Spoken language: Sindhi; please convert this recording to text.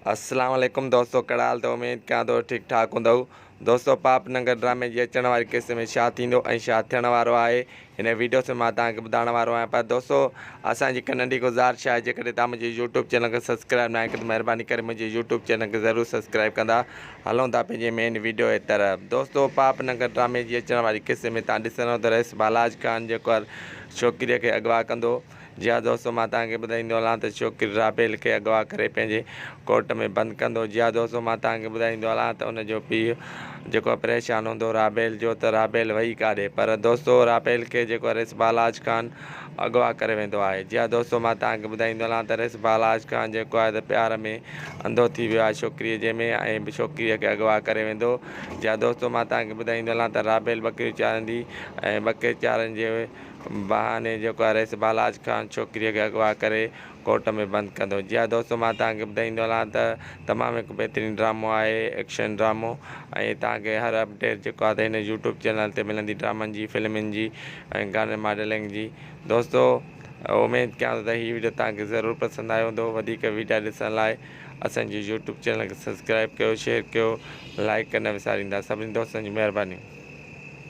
اسلام عليڪم دوستو ڪهڙا حال اٿو اميد ڪيان ٿو ٺيڪ ٺاڪ هوندؤ دوستو پاپ ننگر ڊرامي جي اچڻ واري قسط ۾ ڇا ٿيندو ۽ ڇا ٿيڻ وارو آهي هن ويڊيو ۾ مان توهان کي ٻڌائڻ وارو آهيان پر دوستو اسان جي هڪ ننڍي گذارش آهي جيڪڏهن توهان منهنجي يوٽيوب چينل کي سبسڪرائب ناهي ڪيو ته مهرباني ڪري منهنجي يوٽيوب چينل کي ضرور سبسڪرائب ڪندا هلون ٿا پنهنجي مين ويڊيو جي طرف دوستو پاپ ننگر ڊرامي جي اچڻ واري قسط ۾ توهان ڏسندؤ ته رئيس بالاچ خان جيڪو ڇوڪري کي اغوا ڪندو جي ها دوستو مان توهان کي ٻڌائيندو هلان ته ڇوڪري رابيل کي اغوا ڪري پنهنجي ڪوٽ ۾ بند ڪندو جي ها دوستو مان توهان کي ٻڌائيندو هلان ته ان جو پيء جيڪو پريشان هوندو رابيل جو ته رابيل وئي ڪاڏي پر دوستو رابيل کي جيڪو ريس بالاچ خان اغوا ڪري ويندو آهي جي ها دوستو مان توهان کي ٻڌائيندو هلان ته ريس بالاچ خان جيڪو آهي ته پيار ۾ انڌو ٿي ويو آهي ڇوڪريء جي ۾ ۽ ڇوڪريء کي اغوا ڪري ويندو جي ها دوستو مان توهان کي ٻڌائيندو هلان ته رابيل ٻڪريون چارندي ۽ ٻڪري چارڻ جي بهاني جيڪو آهي رئيس بالاچ خان ڇوڪريء کي اغوا ڪري ڪوٽ ۾ بند ڪندو. جي ها دوستو مان توهان کي ٻڌائيندو هلان ته تمام هڪ بهترين ڊرامو آهي ايڪشن ڊرامو ۽ توهان کي هر اپڊيٽ جيڪو آهي ته هن يوٽيوب چينل تي ملندي ڊرامن جي فلمن جي ۽ گانن ماڊلنگ جي دوستو اميد ڪيان ٿو ته هي ويڊيو توهان کي ضرور پسند آيو هوندو وڌيڪ ويڊيا ڏسڻ لاء اسان جي يوٽيوب چينل کي سبسڪرائب ڪيو شيئر ڪيو لائڪ نه وساريندا سڀني دوستن جي مهرباني.